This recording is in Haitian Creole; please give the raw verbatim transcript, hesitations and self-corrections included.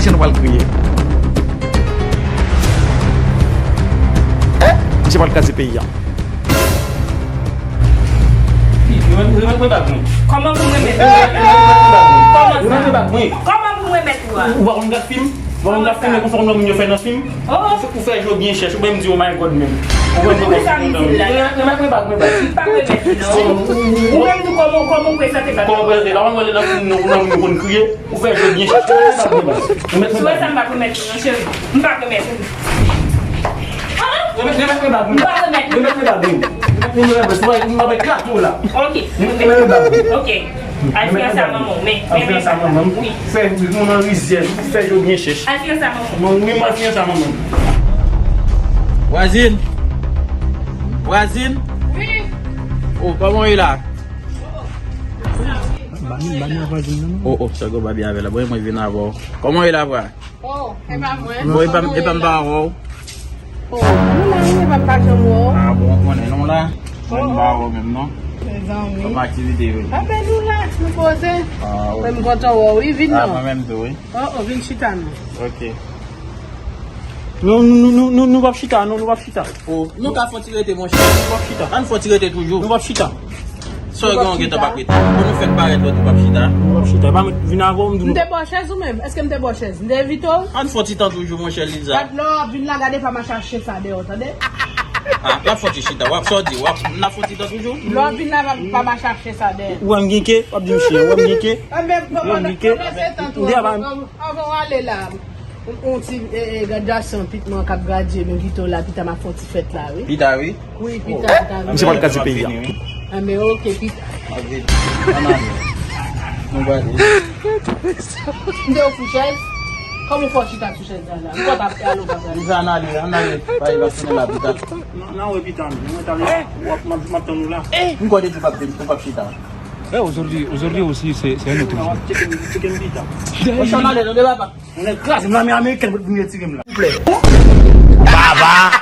Misye nou pral kriye. Misye pral kraze peyi a. Remèt, remèt mwen bag mwen. Kòman pou mwen remèt ou a? Kòman sa? Remèt mwen bag mwen. Kòman pou mwen remèt ou a? Ou pa konn gad fim? Ou pa konn gad fim, e konsa konn wè moun yo fè nan fim? Oh. Ou fè, ou fè jwe byen chèch, ou menm di, "Oh my God," menm. Ou konn sa m di la. Remèt mwen bag mwen bag. M pa remèt li non. Ou menm tou kòman, kòman ou prezante bag? Kòman prezante? La, ou wè nan fim, nou, nou, nou konn kriye. Ou fè jwe byen chèch. Remèt mwen bag mwen bag. Remèt mwen bag. Sou sa m pa remèt ou non, cheri. M pa remèt ou. Ah! Remèt, remèt mwen bag mwen. M pa remèt ou. Remèt mwen bag mwen. Remèt mwen bag mwen. Sou mwen, mwen eklate w la. Ok. Remèt mwen bag mwen. Ok. Al fiyanse a manman w, men, men, men. Al fiyanse a manman m. Wi. Fè, nou nan rizyèz, fè jwe byen chèch. Al fiyanse a manman w. Mwen, wi, mwen fiyanse a manman m. Vwazin? Vwazin? Wi. Oh, kòman w ye la? Ba nou, ba nou vwazin nan. Oh, oh, chak ou ba byen avè la. Bon, mwen vin avè w. Kòman w ye la, vwa? Oh, e pa mwen. Bon, e pa, e pa m pa wè w. Oh, nou la, wi, e pa m pa janm wè w. Ah, bon, ou konnen, nou la. Mwen m pa wè w menm, non. Mezanmi. Kòm aktivite yo ye? Anben, nou la, nou poze. Ah, wi. Mwen m kontan wè w, wi, vin non. Ah, mwen menm tou, wi. Oh, oh, vin chita non. Ok. Non, nou, nou, nou, nou, nou p ap chita, non, nou p ap chita. Oh, nou ka fè yon ti rete, monchè. Nou p ap chita. Ann fè yon ti rete toujou. Nou p ap chita. Sa w gen, w gentan p ap rete. Bon, nou fèk parèt lòt, nou p ap chita. Nou p ap chita. E pa mwen vin avè w, m di nou. M te ba w chèz ou menm? Èske m te ba w chèz? M te envite w? Ann fè yon ti tan toujou, monchè Liza. Gad lè w ap vin la, gade pa m a chache sa dèyè w, tande? Ah, l ap fè yon ti chita. W ap sa w di, w ap, n ap fè yon ti tan toujou. Lè w ap vin la, pa, pa m a chache sa dèyè. Ou wè m gen ke, w ap di m chyen, ou wè m gen ke. Ou wè m gen ke. Anvan w ale la. On, on ti, eh, eh, gradyasyon, pit mwen k ap gradye, m envite w la, pita m ap fè on ti fèt la, wi. Pita, wi. Wi, pita, pita, wi. Misye pral kraze peyi a. Ah, men ok, pita. Ok. Ann ale. Nou prale. M te ofri w chèz. Kòman w fè w chita sou chèz la, la? M kwè w t ap prale, w t ap prale. Pita, ann ale, ann ale. Bay la tounen la, pita. Nan, nan, wi, pita, m, mwen t ale. W ap, m ap, m ap tann ou la. M kwè w te di w p ap vin, ou p ap chita. Eh, aujourd'hui, aujourd'hui aussi, c'est, c'est un autre jour. Tcheke m, tcheke m pita. Monchè, ann ale, tande papa. Mwen kraze m, lame amerikèn pou vin retire m la. Souple. Baba.